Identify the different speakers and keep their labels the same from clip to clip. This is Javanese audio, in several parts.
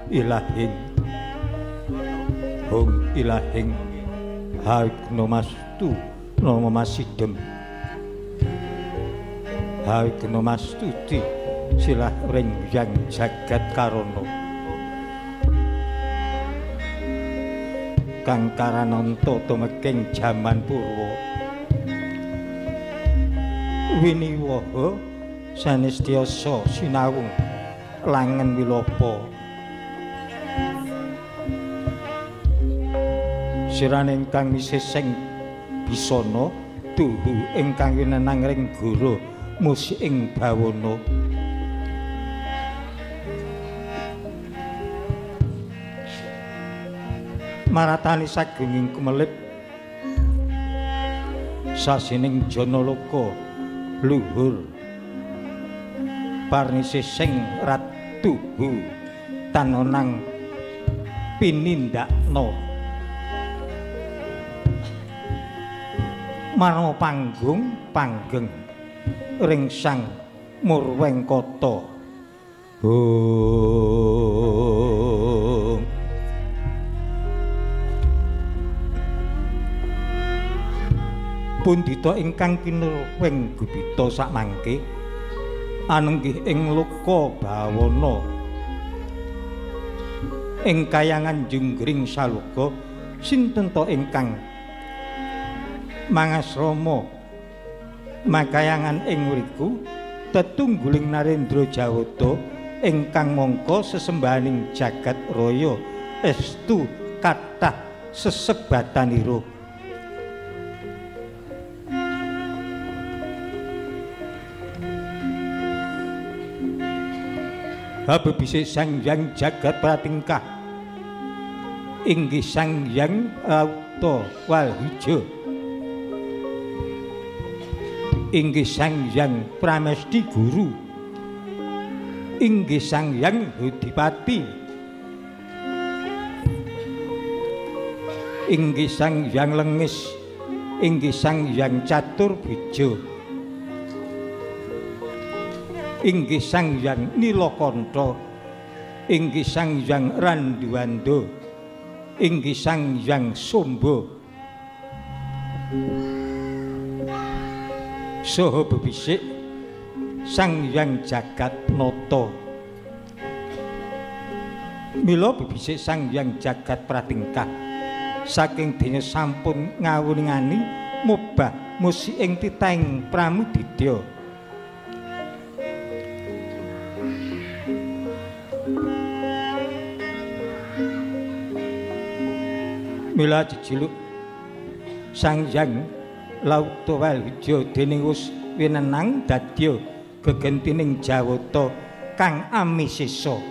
Speaker 1: ilahing hong ilahing haignomastu nama masidem haignomastuti silah ring yang jagat karana kang karananta tumeking jaman purwa winiwaha sanes tiyasa sinawung langen wilapa sirane ingkang miseseng bisana tuhu ingkang winenang ring guru musi ing bawana maratani sagunging kumelip sasining janaloka luhur parnise sing ratuhu tanonang pinindakna marma panggung panggeng ring sang Murwengkata. Hong pundhita ingkang kinurwing gupita sakmangke anenggih ing loka bawana ing kayangan junggring saloka sinten ta ingkang mangasrama makayangan ing mriku tetungguling Narendra Jawata ingkang mangka sesembahaning jagat raya estu kathah sesebatanira. Habibise Sang Hyang Jagat Pratingkah inggih Sang Hyang Lauta Walhuja inggih Sang Hyang Pramesti Guru inggih Sang Hyang Hudipati inggih Sang Hyang Lengis inggih Sang Hyang Caturbhuja inggih Sang Hyang Nilakantha inggih Sang Hyang Randuwanda inggih Sang Hyang Samba saha bebisik Sang Hyang Jagat Nata. Mila bebisik Sang Hyang Jagat Pratingkah saking dene sampun ngawuningani mobah musi ing titahing pramudidya. Mila jejuluk Sang Hyang Lauta Walhuja dening wus winenang dadya gegentining Jawata kang amisesa.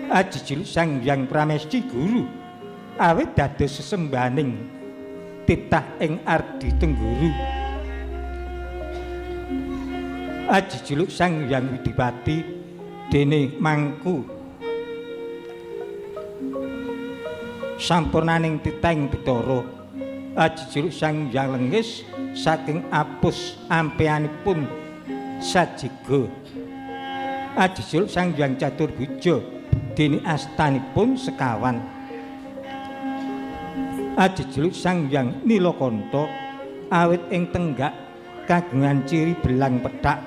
Speaker 1: Ajejuluk Sang Hyang Pramesti Guru awit dados sesembahaning titah ing Ardi Tengguru. Ajejuluk Sang Hyang Widipati dene mangku sampurnaning titahing Bathara. Ajejuluk Sang Hyang Lengis saking apus ampeanipun sajiga. Ajejuluk Sang Hyang Caturbhuja dene astanipun sekawan. Ajejuluk Sang Hyang Nilakantha awit ing tenggak kagungan ciri belang pethak.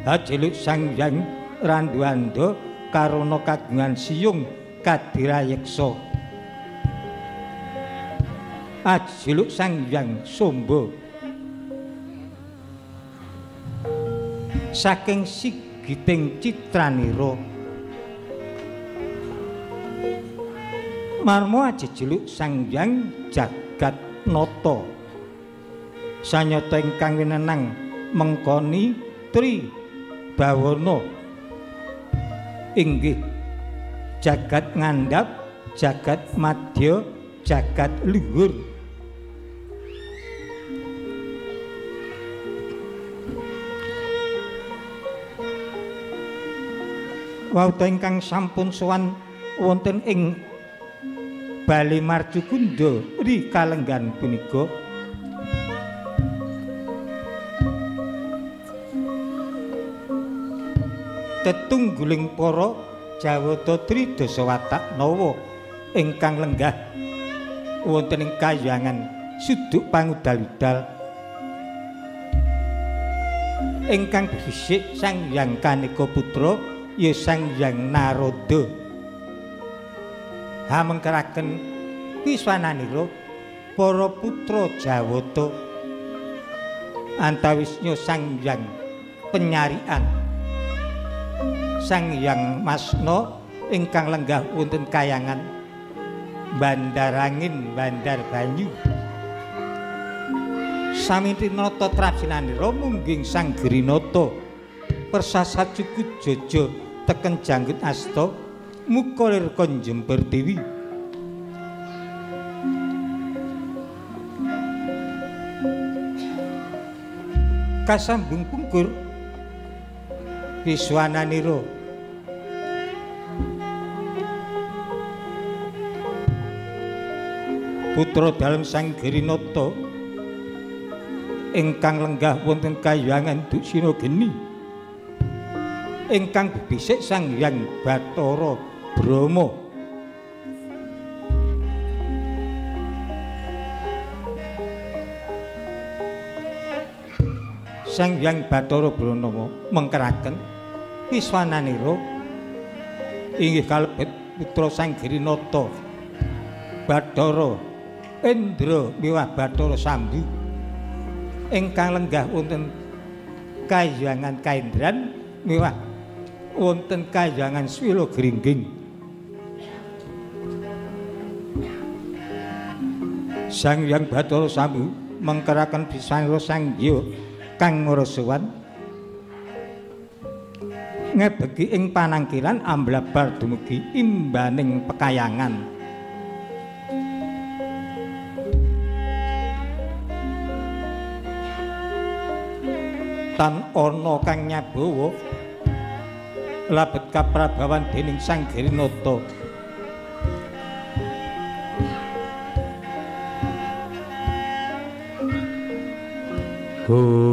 Speaker 1: Ajejuluk Sang Hyang Randuwanda karana kagungan siyung kadirayeksa. Ajejuluk Sang Hyang Samba saking sigiting citranira. Marma ajejuluk Sang Hyang Jagat Nata sanyata ingkang winenang mengkoni tri bawana inggih jagat ngandhap, jagat madya, jagat luhur. Wauta ingkang sampun sowan wonten ing Bale Marcukunda ri kalenggan punika tetungguling para Jawata Tridasa watak nawa ingkang lenggah wonten ing kayangan suduk pangudal-udal ingkang bisik Sang Hyang Kaneka Putra ya Sang Hyang Narada hamengkeraken wiswananira para putra Jawata antawisnya Sang Hyang Penyarian Sang Hyang Masna ingkang lenggah wonten kayangan Bandarangin Bandar Banyu sami tinata trapsinanira mungging Sang Girinata persasat cukup jojo teken janggut asta muka lir konjember dewi kasambung pungkur wiswananira putra dalem Sang Girinata ingkang lenggah wonten kayangan Duksina Geni ingkang bebisik Sang Hyang Bathara Brahma Sang Hyang Bathara Brahma mengkeraken wiswananira inggih kalebet putra Sang Girinata Bathara Indra miwah Bathara Sambu ingkang lenggah wonten kayangan Kaindran miwah wonten kayangan Swila Gringging. Sang Hyang Bathara Sambu mengkeraken bisanira Sang Hyang Kang Ngarasawan ngebegi ing panangkilan amblabar dumugi imbaning pekayangan. Tan ana kang nyabawa labet kaprabawan dening Sang Girinata. Om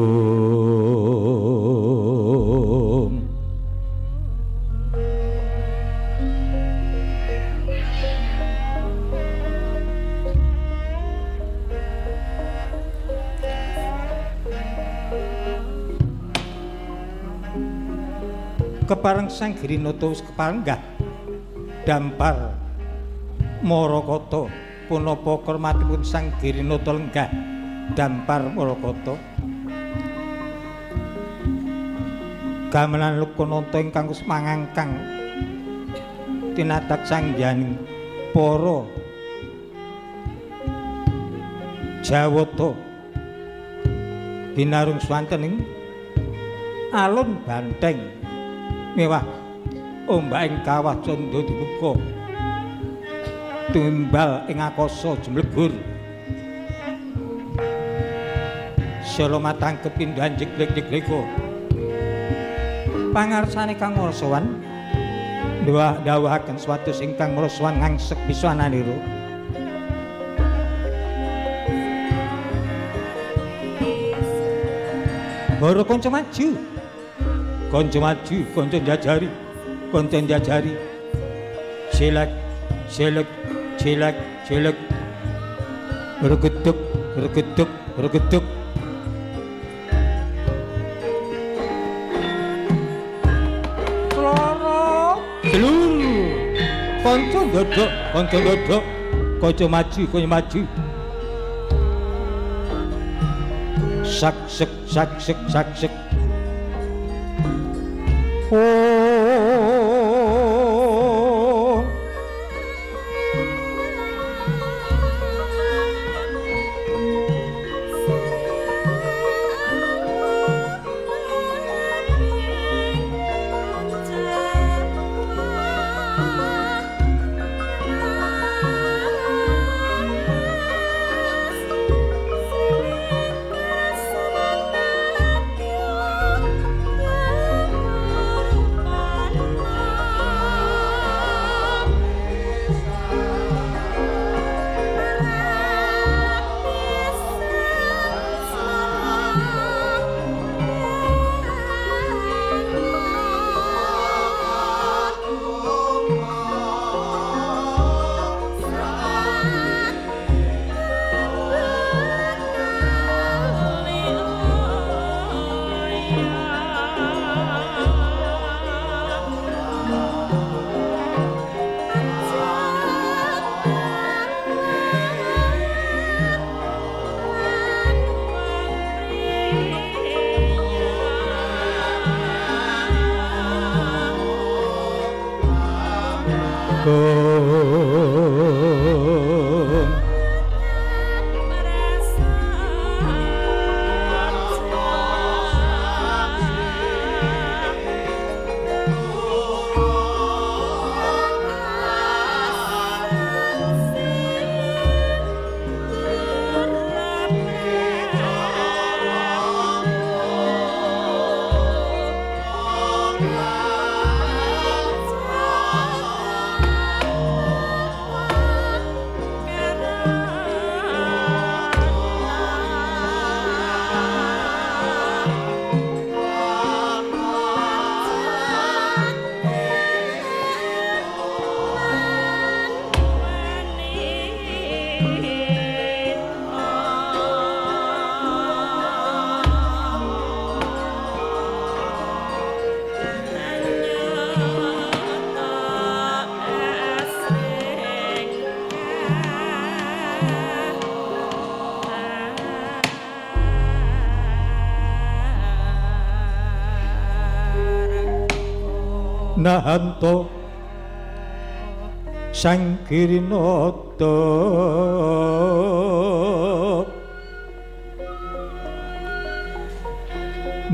Speaker 1: kepareng Sang Girinata wis keparenggah dampar Marakata punapa kermatipun Sang Girinata lenggah dampar Marakata gamelan Lokananta ingkang wis mangangkang tinatak sangyaning para Jawata binarung swanten ing alun banteng mewah ombaking kawah candha dibuka tumbal ing akasa jemlegur sela matang kepindhan jeglek-jegleko pangarsane Kang Ngarasawan ndawuhaken swados ingkang Ngarasawan ngangsek wiswananira. Para kanca maju, kanca maju, kanca njajari, kanca njajari. Selek, selek, selek, selek. Regeduk, regeduk, regeduk. Loro, telur. Kanca ndodok, kanca ndodok, kanca maju, kanca maju. Sak sek sak sek sak sek. Oh. Nahanto Sang Girinata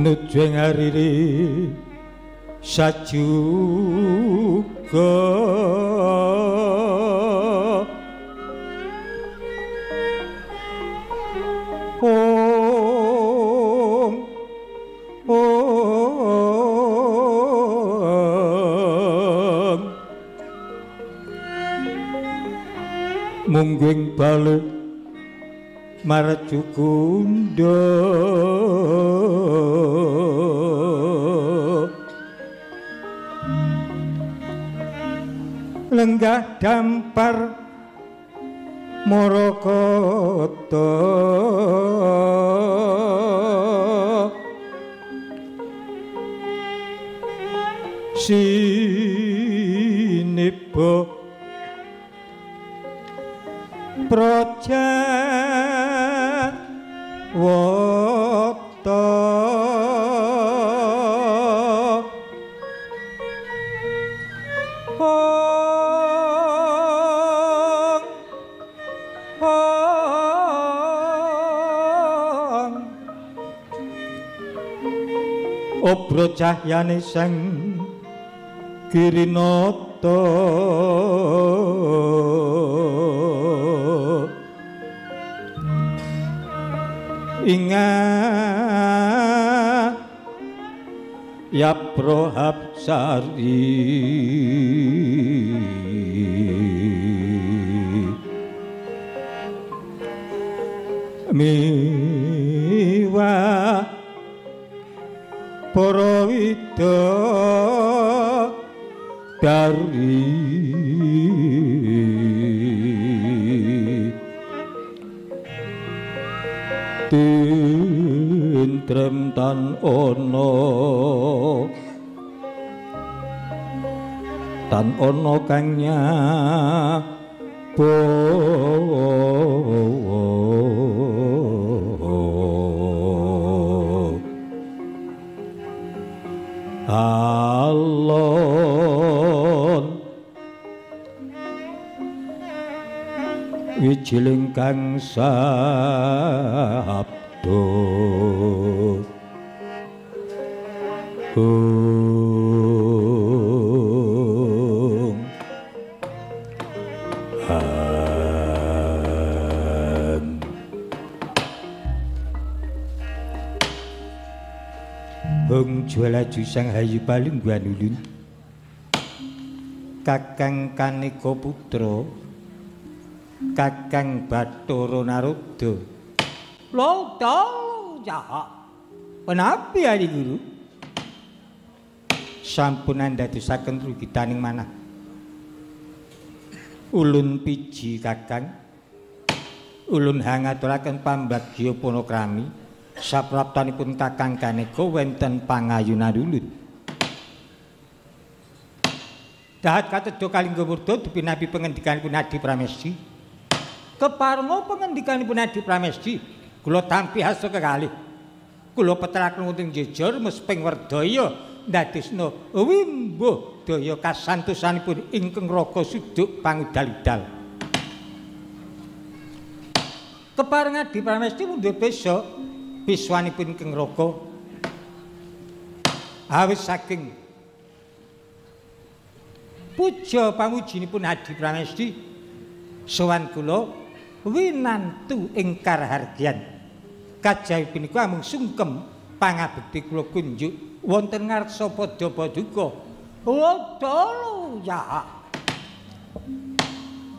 Speaker 1: nuju ing ariri sajuga mungguing bale marjukunda lenggah dampar Marakata sineba praja wata obro cahyane Sang Girinata ingat ya Prohapsari miwa para widodari tentrem tan ana kang nyapa alon wijiling kang sabda Hung jualaju Sang Hayu Palungguhan ulun Kakang Kaneka Putra Kakang Bathara Narada. Lho ta ya. Penapi Ali Guru? Sampun andadosaken rugitaning manah. Ulun piji Kakang. Ulun hangaturaken pambagya panakrami sapraptanipun Kakang Kaneka wonten pangayunan ulun. Dahat katedha kalingga murda dipinapi pengendikanipun Adi Pramesti. Keparenga pengendikanipun Adi Pramesti, kula tampi hasta kekalih. Kula petelaken wonten jejer mesping werdaya ndadosna wimbuh daya kasantosanipun ingkang raga suduk pangudal-udal. Kepareng Adi Pramesti mundur besa piswanipun ingkang raga awis saking puja pamujinipun Adi Pramesti sowan kula winantu ing karahargyan. Kajawi punika amung sungkem pangabekti kula kunjuk wonten ngarsa padha paduka. Wodolo ya.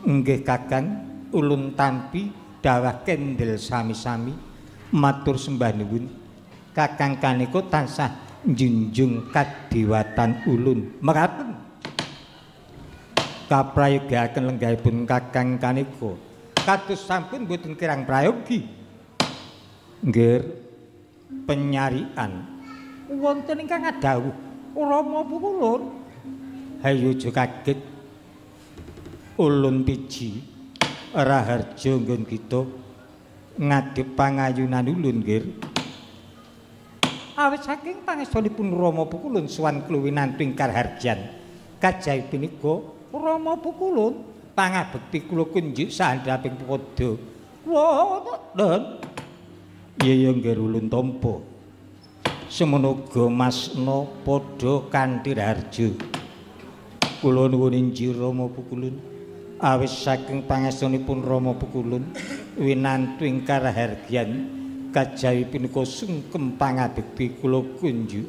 Speaker 1: Nggih Kakang, ulun tampi dawah kendel sami-sami matur sembah nuwun. Kakang kaneka tansah njunjung kadewatan ulun. Mekaten. Kaprayogaken lenggahipun Kakang kaneka. Kados sampun mboten kirang prayogi. Nggih penyarian wonten ingkang ngadhawuh Rama Pukulun. Hayo aja kaget. Ulun piji raharja nggon kita ngadhep pangayunan ulun nggih. Awit saking pangestunipun Rama Pukulun sowan kula winantu ing karaharjan. Kajawi punika Rama Pukulun pangabekti kula kunjuk sahandhaping padha. Wonten. Iya nggih ulun tampa. Semono uga masna padha kanthi raharja. Kula nuwun injih Rama Pukulun. Awit saking pangestunipun Rama Pukulun winantu ing karahargyan kajawi punika sungkem pangabekti kula kunjuk.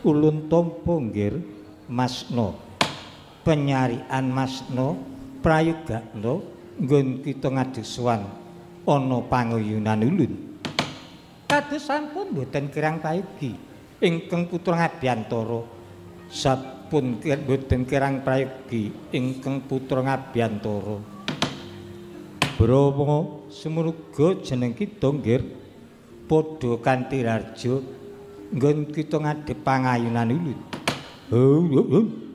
Speaker 1: Ulun tampa nggih masna. Penyarian masna prayogakna nggon kita ngadeg sowan ana panguyunan ulun. Kados sampun mboten kirang prayogi ingkang putra Ngabyantara. Sampun mboten kirang prayogi ingkang putra Ngabyantara. Brama semono uga jeneng kita nggih padha kanthi raharja nggon kita ngadhep pangayunan ulun.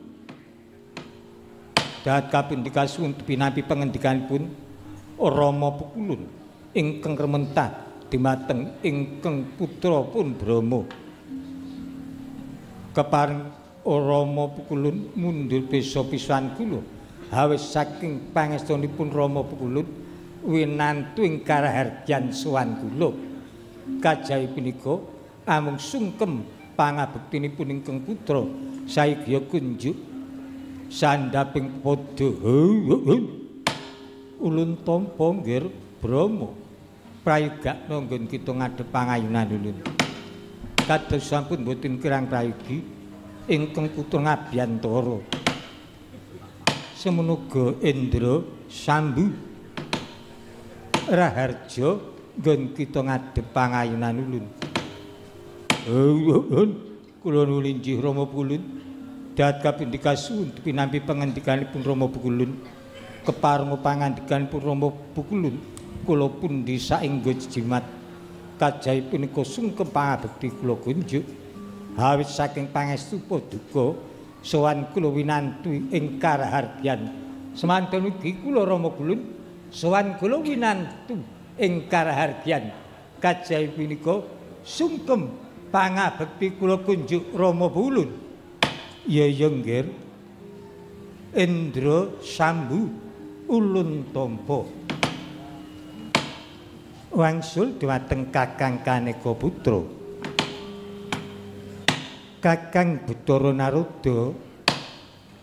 Speaker 1: Dat kapindhi kasuwun pinampi pangendikanipun Rama Pukulun ingkang rementah dumateng ingkang putra pun Brama. Kepareng Rama Pukulun mundur besa pisan kula awis saking pangestunipun Rama Pukulun winantu ing karaharjan sowan kula. Kajawi punika amung sungkem pangabektinipun ingkang putra saigya kunjuk sandhaping padha. Ulun tampa nggih Brama. Prayogakna nggon kita ngadhep pangayunan ulun. Kados sampun mboten kirang prayogi ingkang putra Ngabyantara. Semono uga Indra Sambu raharja nggon kita ngadhep pangayunan ulun. Kula nuwun injih Rama Pukulun. Dat kapindhi kasuwun pinampi pangendikanipun Rama Pukulun. Keparenga pangandikanipun Rama Pukulun kula pundi saengga jejimat. Kajawi punika sungkem pangabekti kula kunjuk. Awit saking pangestu paduka sowan kula winantu ing karahargyan. Semanten ugi kula Rama Pukulun sowan kula winantu ing karahargyan. Kajawi punika sungkem pangabekti kula kunjuk Rama Pukulun. Iya iya nggih Indra Sambu ulun tampa. Wangsul dumateng Kakang Kaneka Putra. Kakang Bathara Narada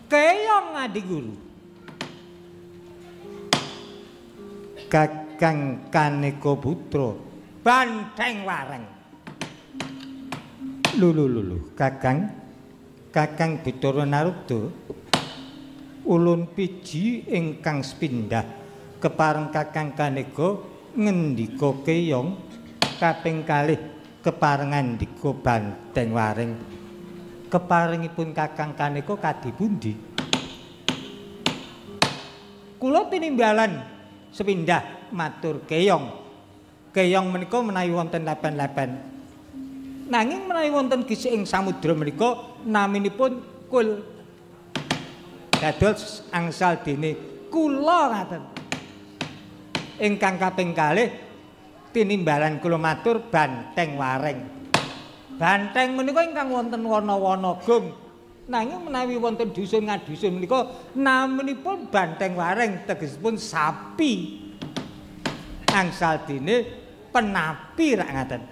Speaker 1: keyong adi guru. Kakang Kaneka Putra banteng wareng. Lho lho lho Kakang Kakang Bathara Narada ulun piji ingkang sepindah kepareng Kakang Kaneka ngendika keyong kaping kalih kepareng ngandika banteng waring. Keparengipun Kakang Kaneka kadhi pundi? Kula tinimbalan sepindah matur keyong. Keyong menika menawi wonten lepen-lepen. Nanging menawi wonten gisik ing samudra menika naminipun kul. Dados angsal dene kula ngaten. Ingkang kaping kalih tinimbalan kula matur banteng wareng. Banteng menika ingkang wonten wana-wana gong. Nanging menawi wonten dusun ngadusun menika naminipun banteng wareng tegesipun sapi. Angsal dene penapi rak ngaten.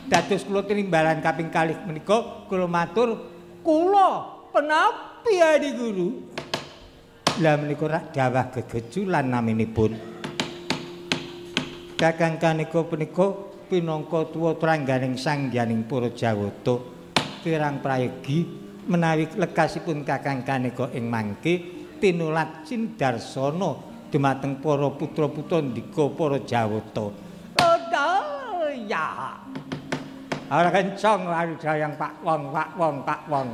Speaker 1: Dados kula tinimbalan kaping kalih menika kula matur kula penapi Adi Guru. Lah menika rak dawah gegeculan naminipun. Kakang Kaneka punika pinangka tuwa trangganing sangyaning para Jawata kirang prayegi menawi lekasipun Kakang Kaneka ing mangke tinulat cindarsana dumateng para putra-putra ndika para Jawata. Oh ya. Ora kencang jayang Pak Wong, Pak Wong, Pak Wong.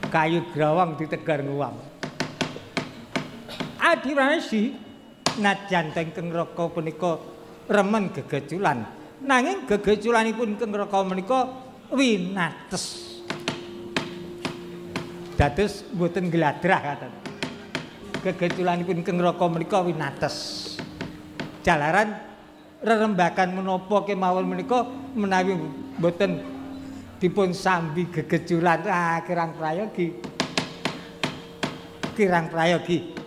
Speaker 1: Kayu grawang ditegar nguwang. Adi Pramesti nadyan ingkang Raka punika remen gegeculan. Nanging gegeculanipun ingkang Raka menika winates. Dados mboten gladrah katen. Gegeculanipun ingkang Raka menika winates. Jalaran rerembakan menapa kemawon menika menawi mboten dipun sambi gegeculan kirang prayogi. Kirang prayogi.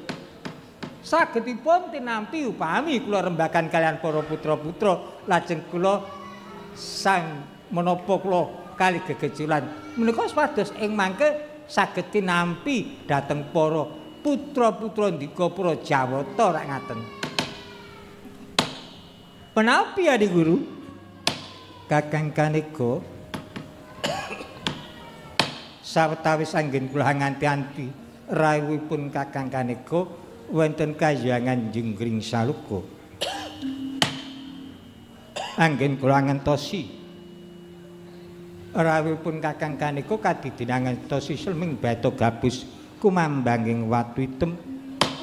Speaker 1: Sagedipun tinampi upami kula rembakan kalian para putra-putra lajeng kula sang menapa kula kali gegeculan menika supados ing mangke saged tinampi dhateng para putra-putra ndika para Jawata rak ngaten. Penapi Adi Guru? Kakang Kaneka sawetawis anggen kula nganti-anti rawuhipun Kakang Kaneka wonten kayangan Jenggring Saluka. Anggen kula ngentosi rawuhipun Kakang Kaneka kadidin ngentosi selming bata gabus kumambanging watu item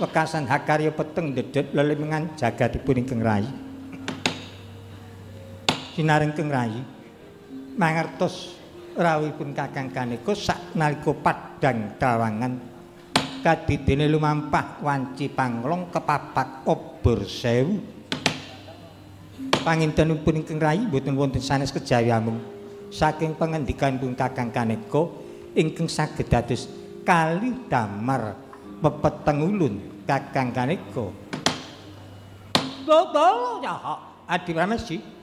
Speaker 1: wekasan hakarya peteng dedet lelimengan jagatipun ingkang rayi. Sinareng keng rayi mangertos rawuhipun Kakang Kaneka saknalika padhang tawangan kadidene lumampah wanci panglong kepapak obor sewu. Pangintenipun ingkang rayi mboten wonten sanes kejawi amung saking pangendikanipun Kakang Kaneka ingkang saged dados kali damar pepeteng ulun Kakang Kaneka. Tolo ya Adi Pramesti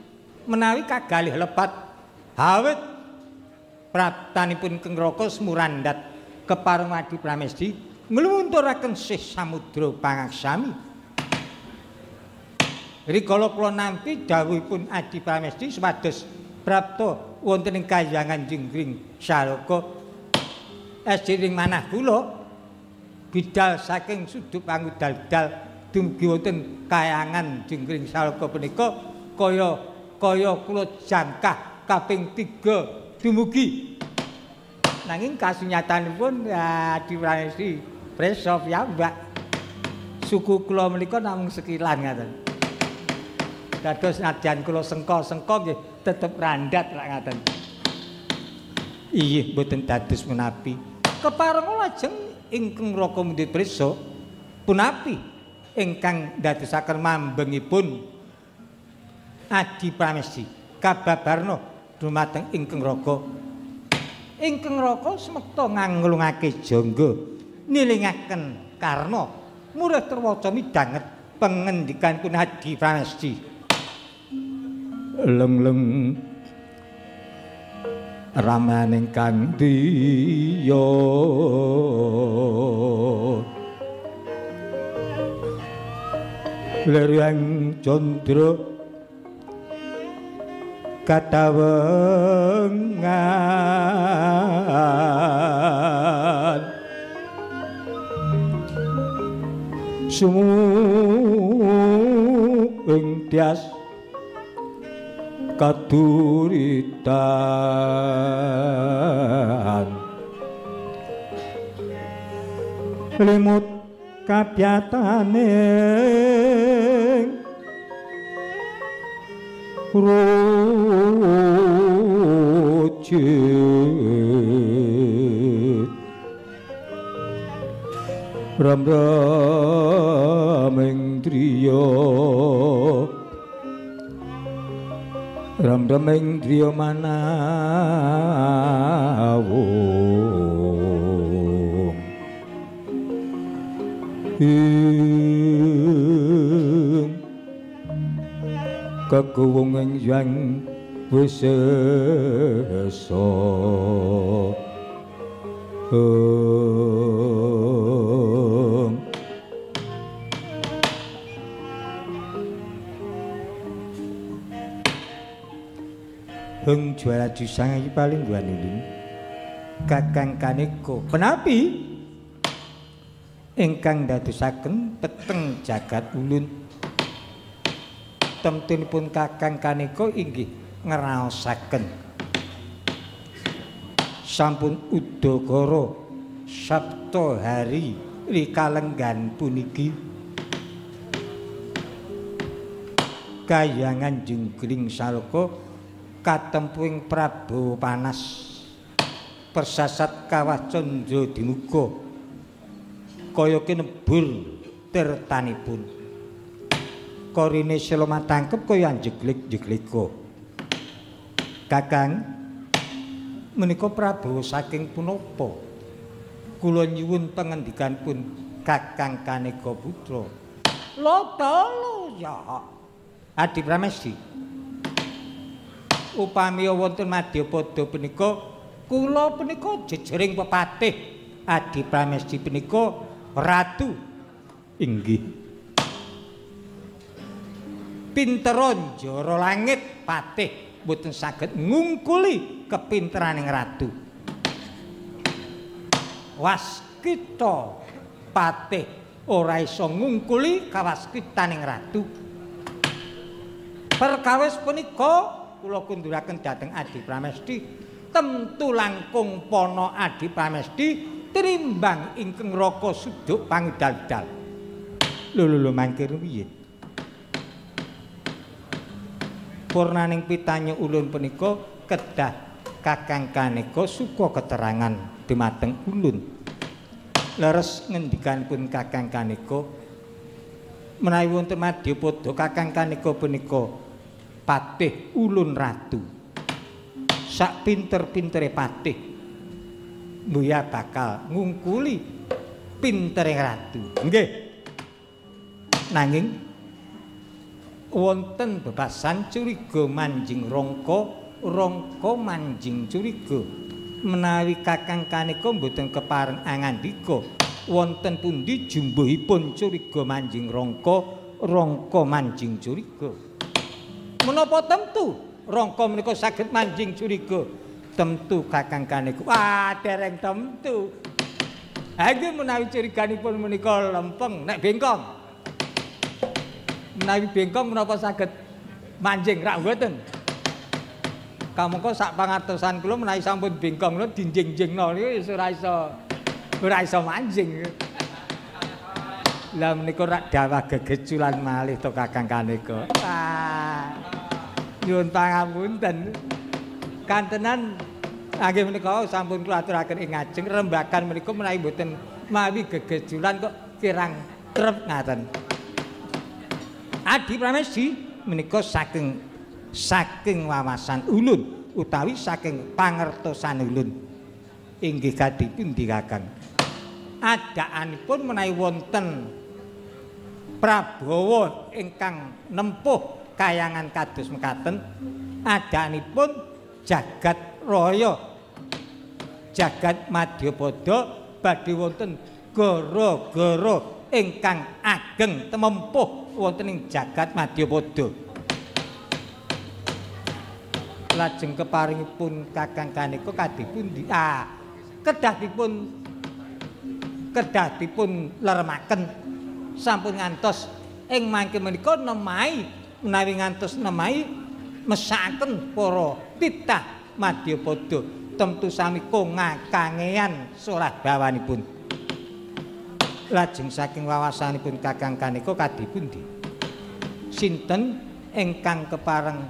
Speaker 1: menawi kagalih lepat hawit praptanipun Keng Raka smurandat kepareng Adi Pramesti nglunturaken sih samudra pangaksami. Rikala kula nampi dawuhipun Adi Pramesti supados prapta wonten ing kayangan Jenggring Saloka esjiring manah kula bidal saking suduk pangudal-dal dumugi wonten kayangan Jenggring Saloka punika kaya kaya kula jangkah kaping 3 dumugi. Nanging kasunyatanipun Adi Pramesti presa piyambak suku kula menika namung sekilan ngaten. Dados nadyan kula sengka-sengka nggih tetep randat lak ngaten. Iyih mboten dados menapi. Keparenga lajeng ingkang Raka mundhut prisa punapi ingkang ndadosaken mambengipun Adi Pramesti kababarna dumateng ingkang Raka. Ingkang Raka semekta nganglungake jangga nilingaken karna murih terwaca midhanget pangendikanipun Adi Pramesti.
Speaker 2: Leng-leng ramaning kang diya lerang candra katawengan sumu ing tias kaduritan limut kapyatane rucit ram-raming driya Rem-reming driya manawung ing keguwung ing yang wisesa. Heng juara jusang iki paling gua ulun Kakang Kaneka penapi ingkang dadosaken peteng jagat ulun. Temtunipun Kakang Kaneka inggih ngraosaken sampun udakara sabta hari rikalenggan puniki kayangan jengkring salka katempuing Prabu Panas persasat kawah candra dimuka kaya kinebur tirtanipun korine sela matangkep kaya anjeglik-jeglika. Kakang menika Prabu saking punapa? Kula nyuwun pangendikanipun Kakang Kaneka Putra. Lho ya Adi Pramesti, upami wonten madyapada punika kula punika jejering pepatih. Adi Pramesti punika ratu inggih pintera njara langit patih mboten saged ngungkuli kepinteraning ratu. Waskita patih ora iso ngungkuli kawaskitaning ratu. Perkawis punika kula kunduraken dhateng Adi Pramesti, temtu langkung pana Adi Pramesti tinimbang ingkang raka suduk pangudal-udal. Lho lho lho mangke piye? Purnaning pitanya ulun punika kedah Kakang Kaneka suka keterangan dumateng ulun. Leres ngendikanipun Kakang Kaneka menawi wonten madyapada Kakang Kaneka punika patih ulun ratu. Sak pinter-pintere patih mbuya bakal ngungkuli pintere ratu. Nggih. Nanging wonten bebasan curiga manjing rangka, rangka manjing curiga. Menawi Kakang Kaneka mboten kepareng angandika, wonten pundi jumbuhipun curiga manjing rangka, rangka manjing curiga. Menapa temtu rangka menika saged manjing curiga? Temtu Kakang Kaneka. Wah, dereng temtu. Ha nggih menawi curiganipun menika lempeng nek bengkong. Menawi bengkong menapa saged manjing rak mboten? Kamangka sak pangartosan kula menawi sampun bengkong lho dinjing-jingno niku wis ora iso manjing. Lah menika rak dawah gegeculan malih to Kakang Kaneka. Wah. Nyuwun pangapunten. Kantenan nggih menika sampun kula aturaken ing ngajeng rembagan menika menawi mboten mawi gegejulan kok kirang trep ngaten. Adi Pramesti menika saking wawasan ulun utawi saking pangertosan ulun inggih kadhi pundi Kakang? Adaanipun menawi wonten Prabawa ingkang nempuh kayangan kados mekaten, adaanipun jagat raya jagat madyapada badhe wonten gara-gara ingkang ageng temempuh wonten ing jagat madyapada. Lajeng keparingipun Kakang Kaneka kadhi pundi? Ah, kedah dipun leremaken sampun ngantos ing mangke menika nemahi menawi ngantos nemahi mesakaken para titah madyapada temtu sami kangean solah bawanipun. Lajeng saking wawasanipun Kakang Kaneka kadhi pundi? Sinten ingkang kepareng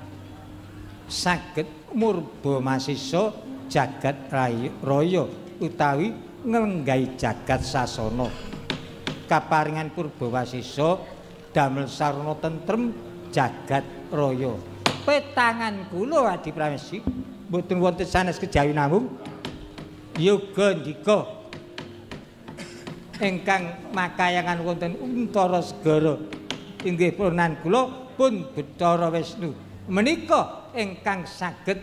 Speaker 2: saged murba masisa jagat raya utawi nglenggahi jagat sasana? Kaparingan purba wasisa damel sarana tentrem jagat raya.
Speaker 1: Petangan kula Adi Pramesti mboten wonten sanes kejawi namung yoga ndika ingkang makayangan wonten Untara Segara inggih purnan kula pun Bathara Wisnu menika ingkang saged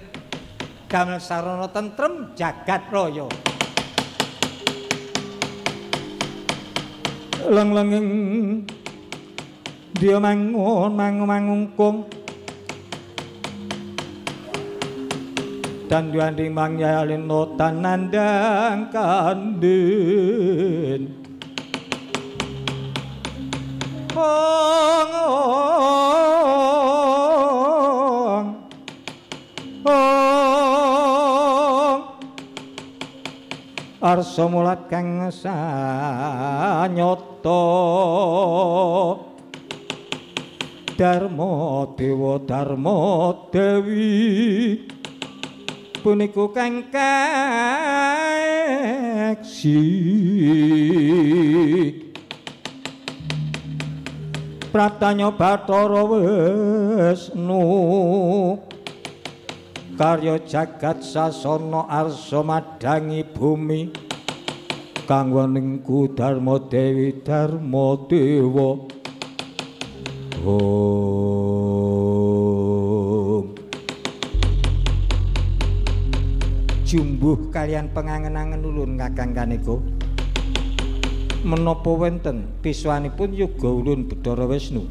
Speaker 1: damel sarana tentrem jagat raya.
Speaker 2: Leng-lenging dia mangun mangu mangungkung tanduan rimang yalino tanandang kandin ong ong ong arsa mulat kang sanyata Dharma Dewa Dharma Dewi puniku kang kaeksi Pratanya Bathara Wisnu karya jagat sasana arsa madhangi bumi kang wenengku Dharma Dewi Dharma Dewa. Om.
Speaker 1: Jumbuh kalian pengangen-angen ulun Kakang Kaneka menapa wonten piswanipun yoga ulun Bathara Wisnu?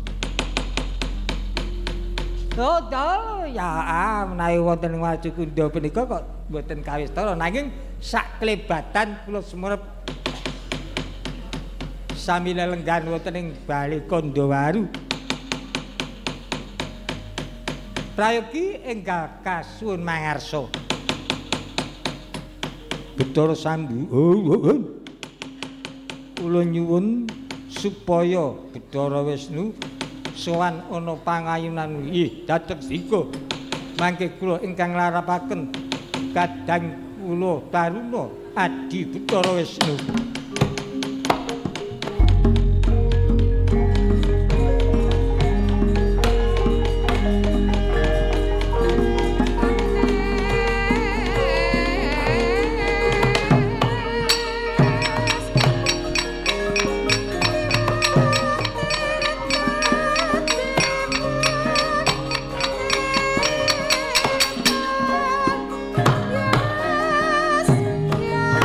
Speaker 1: Oh, ya menawi wonten Wacukunda punika kok mboten kawistara nanging saklebatan kula sumrep sami lelenggan wonten ing Bale Kandawaru. Prayogi enggal kasuwun mangarsa.
Speaker 2: Bathara Sambu,
Speaker 1: kula nyuwun supaya Bathara Wisnu sowan ana pangayunan ih dados dika mangke kula ingkang larapaken kadang kula taruna adi Bathara Wisnu.
Speaker 3: Yes, yeah.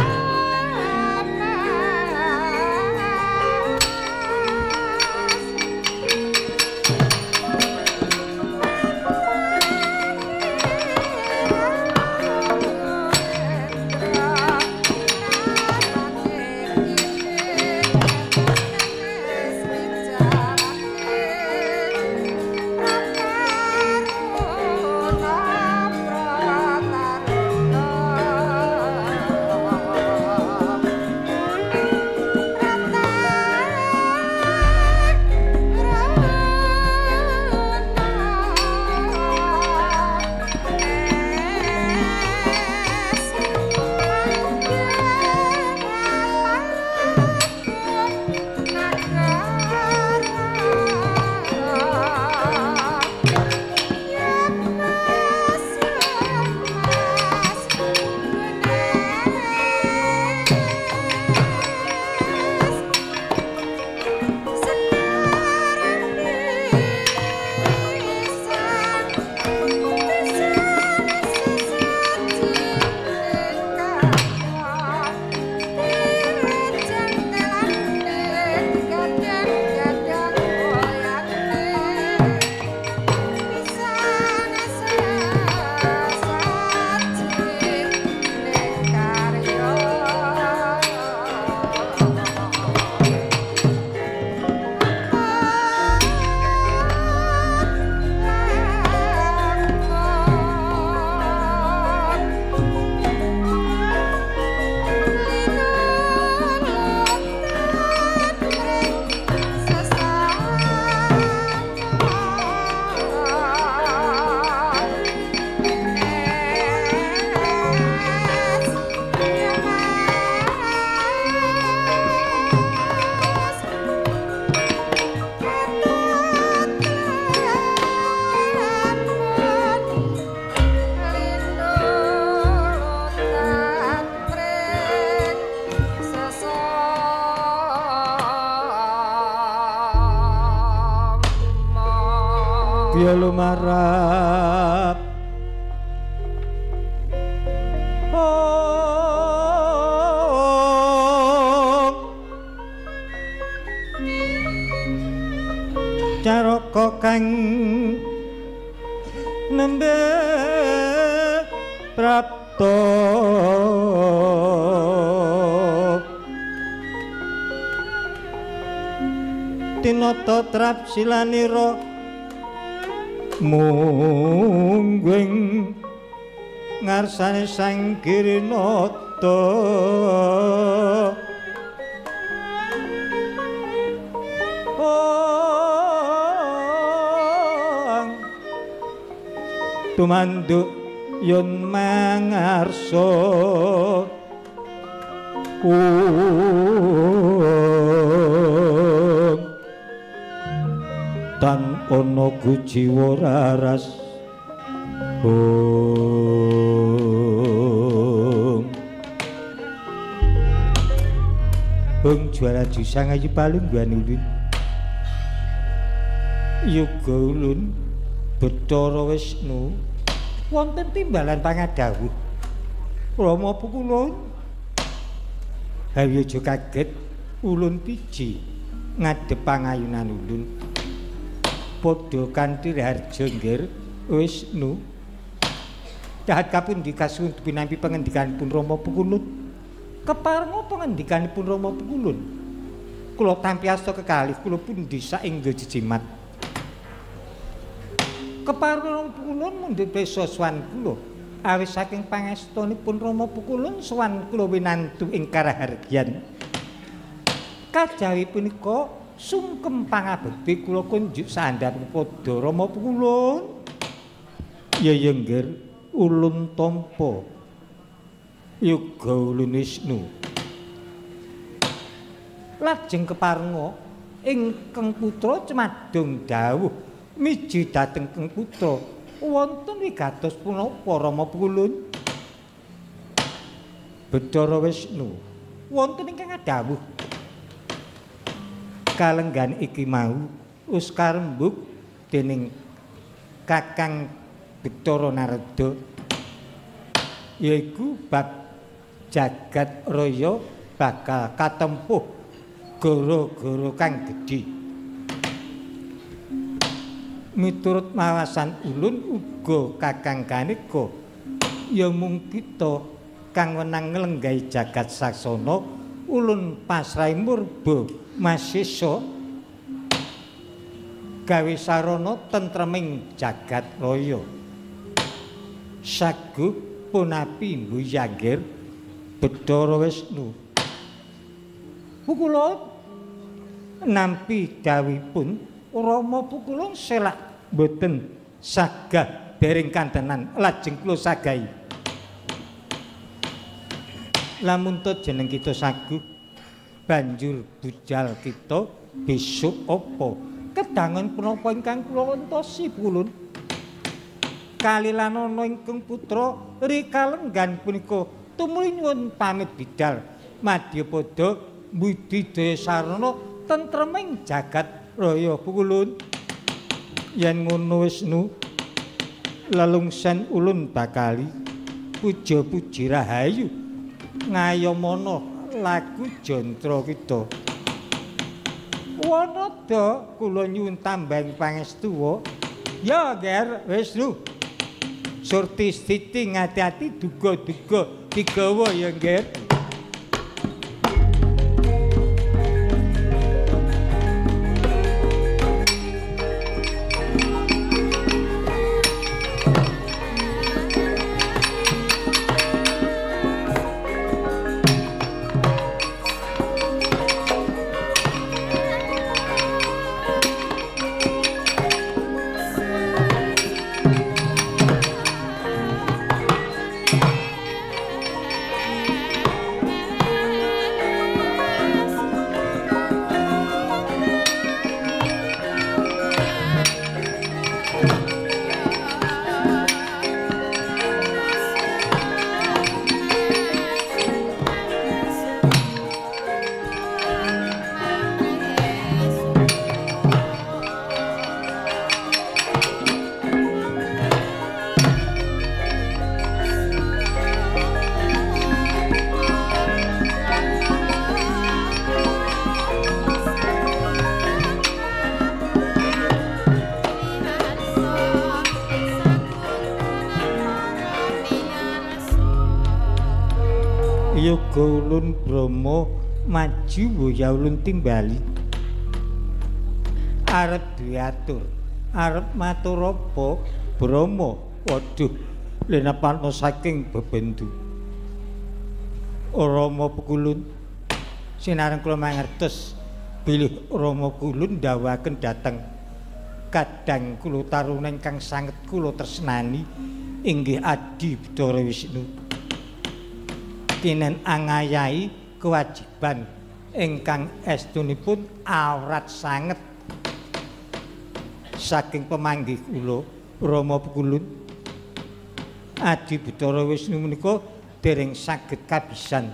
Speaker 1: Mugya lumarap caraka kang nembe prapta tinata trap silanira mungguing ngarsane Sang Girinata. Tumanduk yun mangarsa tan ana gujiwa raras hung juara jusang ayu palungguhan ulun yoga ulun Bathara Wisnu wonten timbalan pangadhawuh Rama Pukulun. Hayo aja kaget ulun piji ngadhep pangayunan ulun padha kanthi raharja nggir Wisnu. Dahat kapundi kasuwun pinampi pangendikanipun Rama Pukulun. Keparenga pangendikanipun Rama Pukulun kula tampi asta kekalih kula pundi saengga jejimat. Keparenga Pukulun mundhut pesa sowan kula awis saking pangestunipun Rama Pukulun sowan kula winantu ing karahargyan. Kajawi punika sungkem pangabekti kula kunjuk sandhap padha Rama Pukulun. Ya ya nggir ulun tampa yoga ulun Wisnu. Lajeng keparenga ingkang putra cemadung dawuh miji dhateng keng putra wonten wigatos punapa Rama Pukulun? Bathara Wisnu wonten ingkang adhawuh kalenggan iki mau wis karembug dening Kakang Bathara Narada yaiku bab jagat raya bakal katempuh gara-gara kang gedhe. Miturut mawasan ulun uga Kakang Kaneka ya mung kita kang wenang nglenggahi jagat saksana ulun pasrahi murba masesa gawe sarana tentreming jagat raya. Saguh punapi mbuyangir Bathara Wisnu. Pukulun nampi dawuhipun Rama Pukulun selak mboten sagah dereng kantenan lajeng kula sagahi. Lamun to jeneng kita saguh banjur bujal kita besok apa kedangan punapa ingkang kula entosi Pukulun? Kalilanana ingkang putra rikalenggan punika tumuli nyuwun pamit bidal madyapada mbudidaya sarana tentreming jagat raya Pukulun. Yen ngono Wisnu lelungsen ulun bakali puja-puji rahayu ngayomana lagu jantra kita. Wanada kula nyuwun tambahing pangestuwa. Ya Ger Wisnu. Surti siti ngati-ati duga-duga digawa ya Ger. Curiga ulun Brahma maju boya ulun timbali. Arep diatur, arep matur apa Brahma? Waduh, lenepano saking bebendu. Rama Pukulun sinareng kula mangertos bilih Rama Pukulun ndhawuhaken dhateng kadang kula taruna ingkang sanget kula tresnani inggih Adi Bathara Wisnu. Kinen angayahi kewajiban ingkang estunipun awrat sanget saking pemanggih kula Rama Pukulun. Adi Bathara Wisnu menika dereng saged kabisan,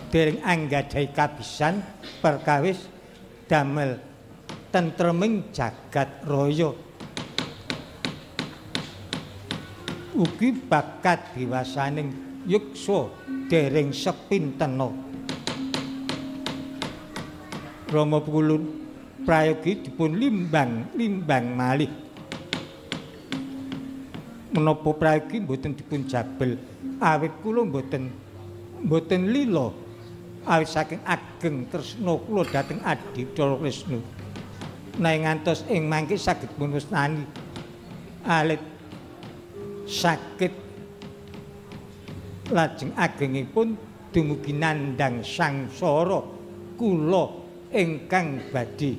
Speaker 1: dereng anggadhahi kabisan perkawis damel tentreming jagat raya. Ugi bab kadiwasaning yuksa dereng sepintena. Rama Pukulun prayogi dipun limbang-limbang malih. Menapa prayogi mboten dipun jabel awit kula mboten lila awit saking ageng tresna kula dhateng Adi Bathara Wisnu. Nanging ngantos ing mangke saged pun wusnani alit sakit lajeng agengipun dumugi nandhang sangsara kula ingkang badhe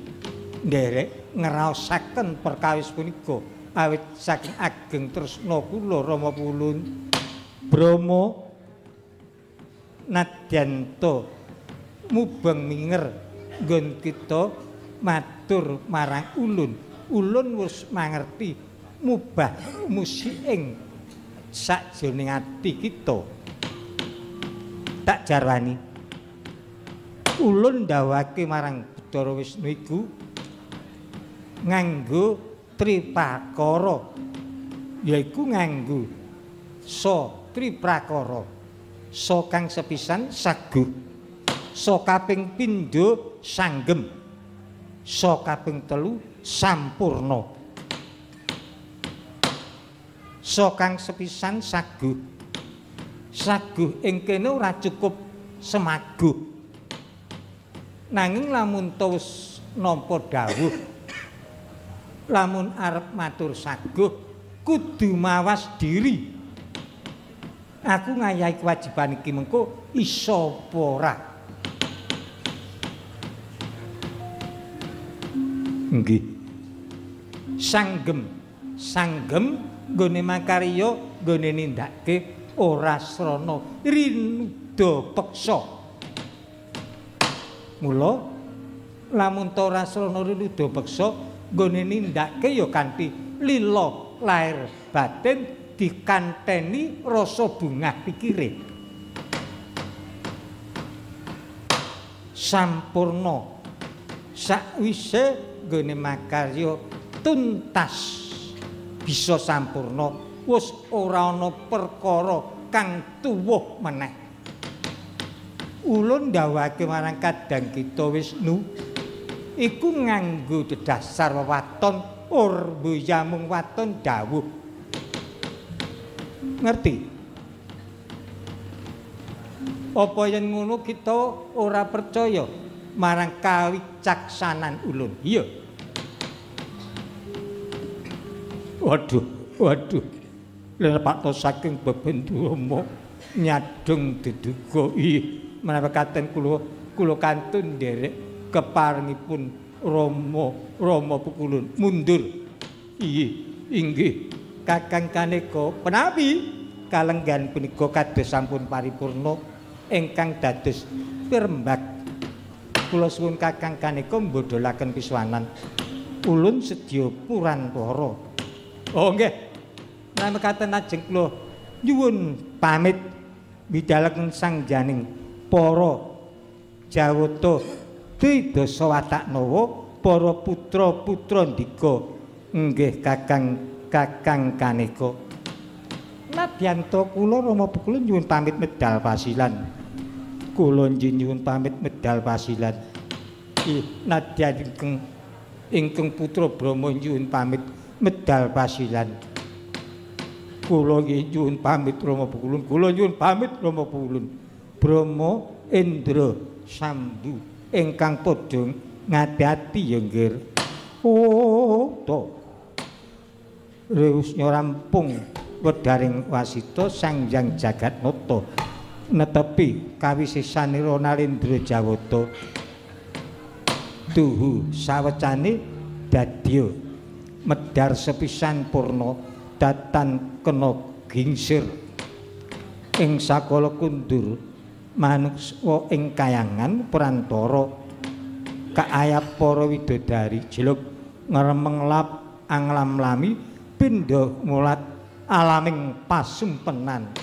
Speaker 1: nderek ngraosaken perkawis punika awit saking ageng tresna kula Rama Pukulun. Brahma nadyanta mubeng minger nggon kita matur marang ulun. Ulun wis mangerti mubah musiing sakjroning ati kita. Tak jarwani ulun ndhawuhake marang Bathara Wisnu iku nganggo triprakara, yaiku nganggo sa triprakara. Sa kang sepisan saguh, sa kaping pindho sanggem, sa kaping telu sampurna. Sa kang sepisan saguh, saguh ing kene ora cukup semaguh, nanging lamun wis nampa dawuh lamun arep matur saguh kudu mawas diri. Aku ngayahi kewajiban iki mengko iso apa ora? Nggih. Sanggem, sanggem nggone makarya, nggone nindakake ora srana rinuda peksa. Mula lamun ta ora srana rinuda peksa nggone nindakake ya kanthi lila lair batin dikanteni rasa bungah pikire. Sampurna sakwise nggone makarya tuntas bisa sampurna, wis ora ana perkara kang tuwuh meneh. Ulun ndhawuhake marang kadang kita Wisnu iku nganggo dedasar wewaton ur mboyamung waton dawuh. Ngerti? Apa yen ngono kita ora percaya marang kawicaksanan ulun? Iya. Waduh, waduh. Lepakto saking bebendu Rama nyadong deduga. Ih, menapa katen kula kantun nderek keparengipun Rama Pukulun mundur. Iya, inggih. Kakang kaneka penawi kalenggan punika kados sampun paripurna ingkang dados pirembak. Kula suwun kakang kaneka mbodholaken piswanan. Ulun sedya purantara. Oh nggih. Menawi mekaten ajeng kula nyuwun pamit bidalaken sangjaning para Jawata Tridasa Watak Nawa para putra-putra ndika. Nggih kakang kaneka. Nadyanta kula Rama Pukulun nyuwun pamit medal pasilan. Kula nyuwun pamit medal pasilan. Ih, nadyan ingkang putra Brahma nyuwun pamit medal pasilan. Kula nggih nyuwun pamit Rama Pukulun, kula nyuwun pamit Rama Pukulun. Brahma Indra Sambu ingkang padha ngati-ati ya nggir. Oh, to. Reus rampung wedaring wasita Sang Hyang Jagatnata netepi kawisesanira Narendra Jawata. Tuhu sawecane dadya medhar sepisan purna datan kena gingsir ing sakala kundur manungsa ing kayangan prantara kaayap para widodari jeluk ngremeng lap anglam-lami pindha mulat alaming pasumpenan.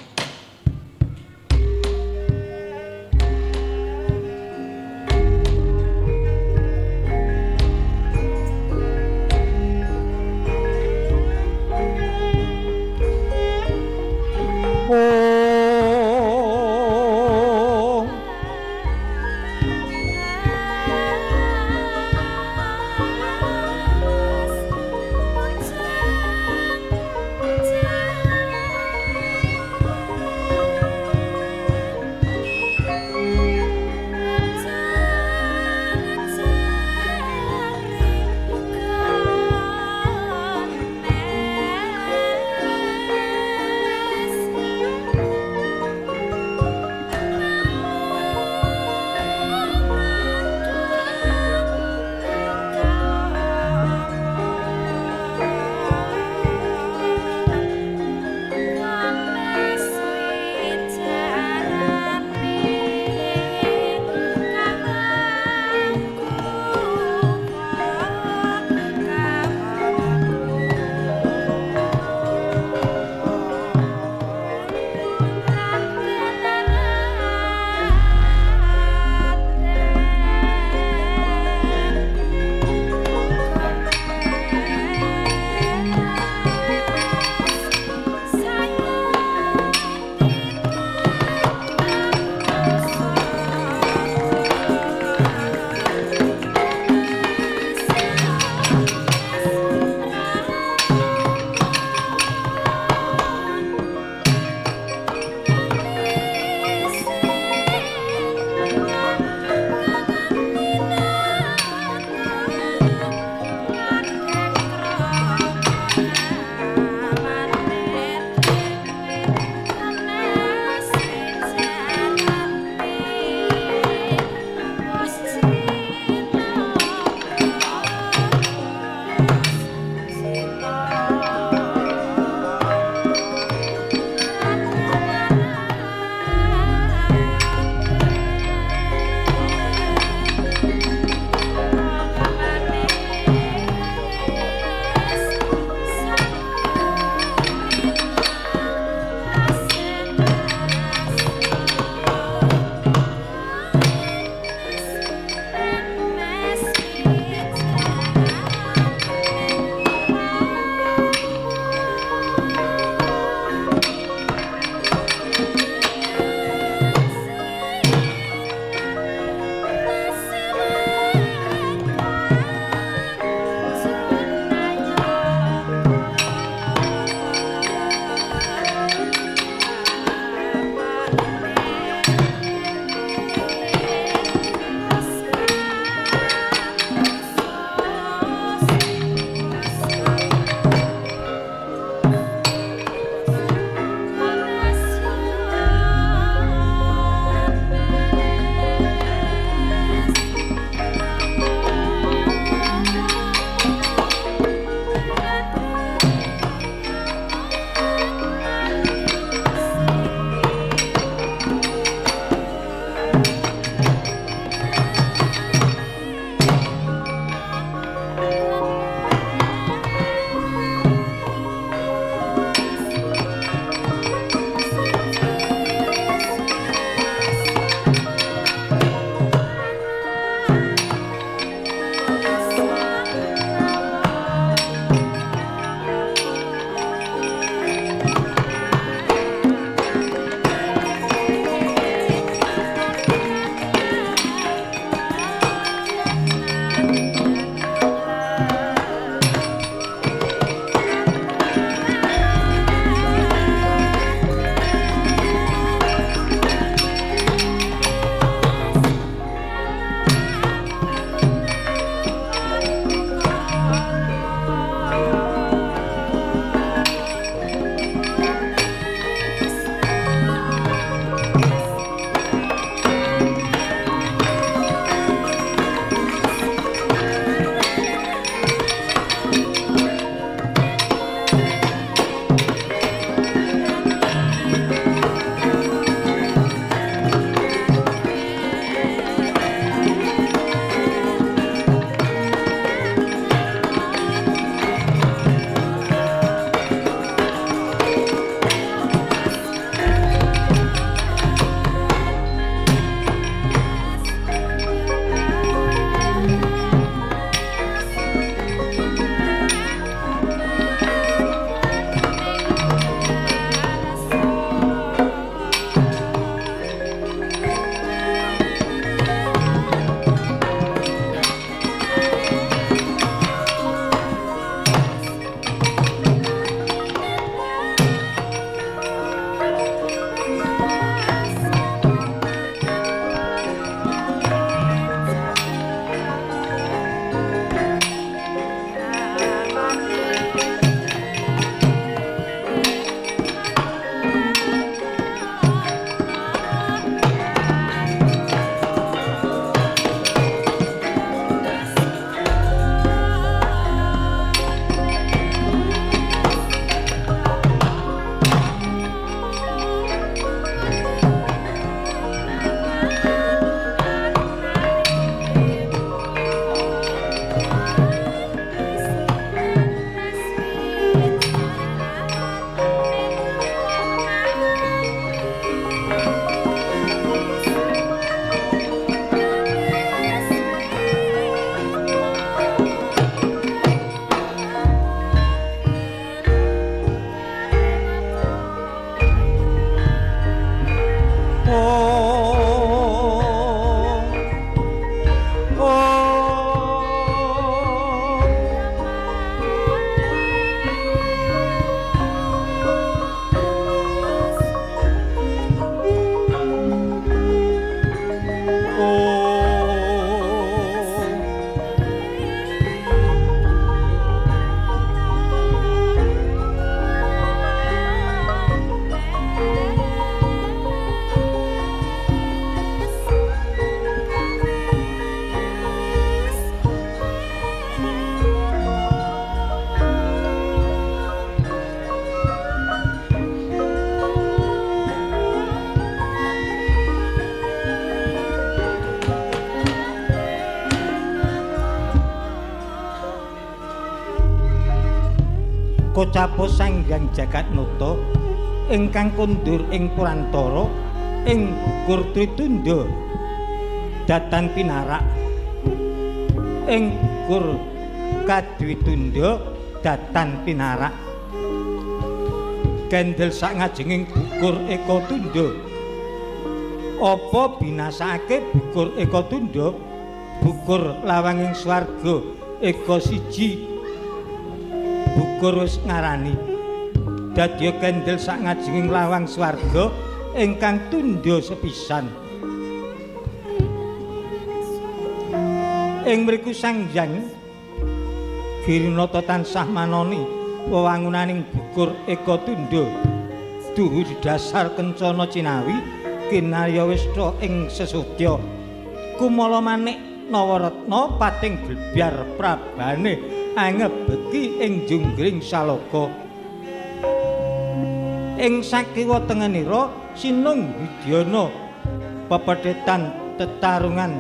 Speaker 1: Kocapa Sang Hyang Jagatnata ingkang kondur ing purantara ing bukur Tritunda datan pinarak ing bukur Kadwitunda datan pinarak kendel sak ngajenging bukur Eka Tunda. Apa binasake bukur Eka Tunda bukur lawanging swarga Eka siji bukur wis ngarani dadi kendel sak ngajenging lawang swarga ingkang tundha sepisan. Ing mriku Sang Hyang Girinata tansah manoni wewangunaning bukur Eka Tunda duhu didasar kencana cinawi kinarya wista ing sesudya kumala manik nawaratna pating glebyar prabane angebeki ing junggring saloka. Ing sakiwa tengenira sinung widyana pepedhetan tetarungan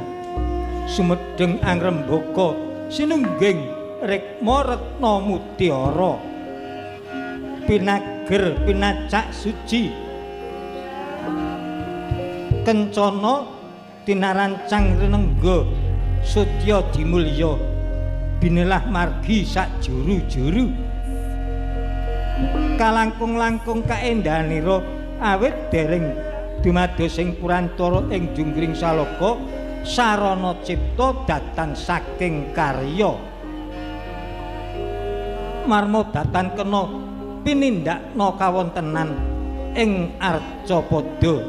Speaker 1: sumedheng angrembaka sinungging rikma retna mutiara pinager pinacak suci kencana tinarancang renengga sutya dimulya binelah margi sak juru-juru kalangkung-langkung kaendahanira awit dereng dumados ing purantara ing junggring saloka sarana cipta datan saking karya marma datan kena pinindakna kawontenan ing arcapada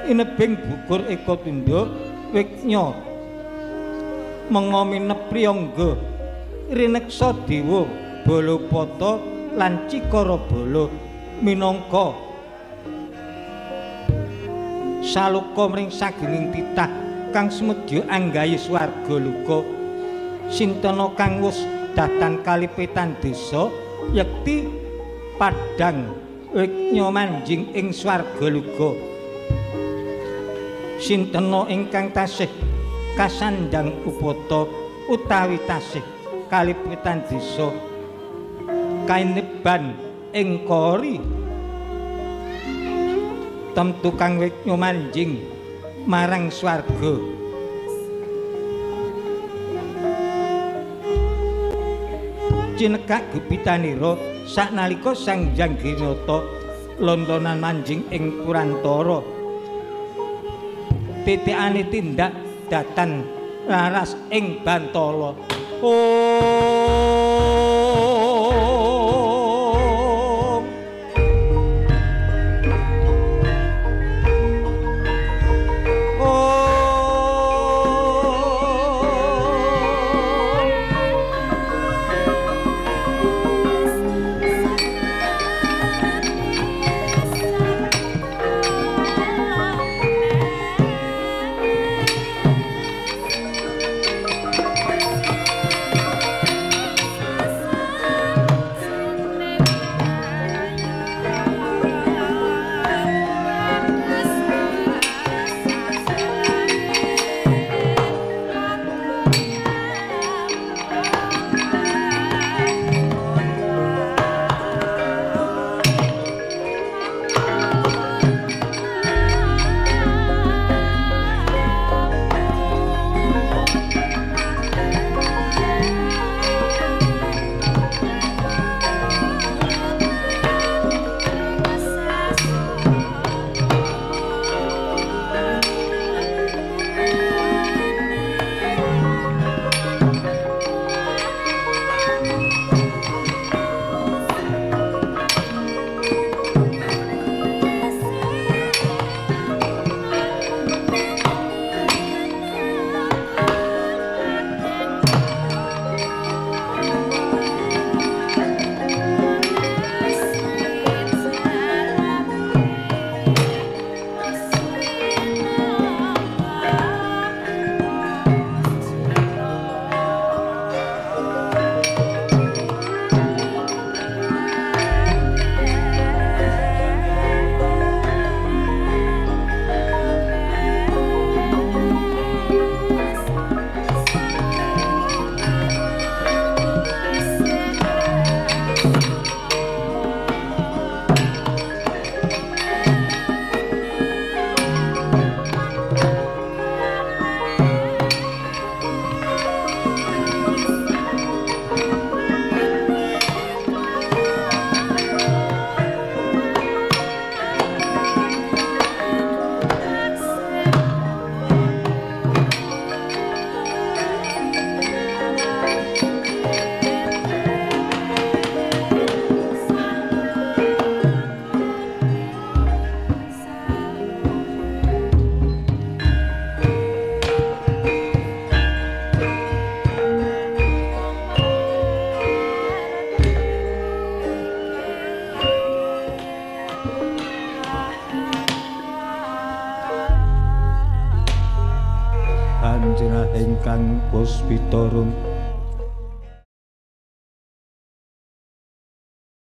Speaker 1: inebing bukur Eka Tunda wiknya menga minep priyangga rineksa dewa Balapata lan Cikara Bala minangka saloka mring sagunging titah kang sumedya anggayu swarga loka. Sintana kang wus datan kalipetan desa yekti padhang wiknya manjing ing swarga loka. Sintana ingkang tasih kasandhang upata utawi tasih kalipetan desa kaineban ing kori temtu kang wiknya manjing marang swarga. Cinekak gupitanira saknalika Sang Hyang Girinata lon-lonan manjing ing purantara titikane tindak datan laras ing bantala. Om. Panjenengan ingkang puspita.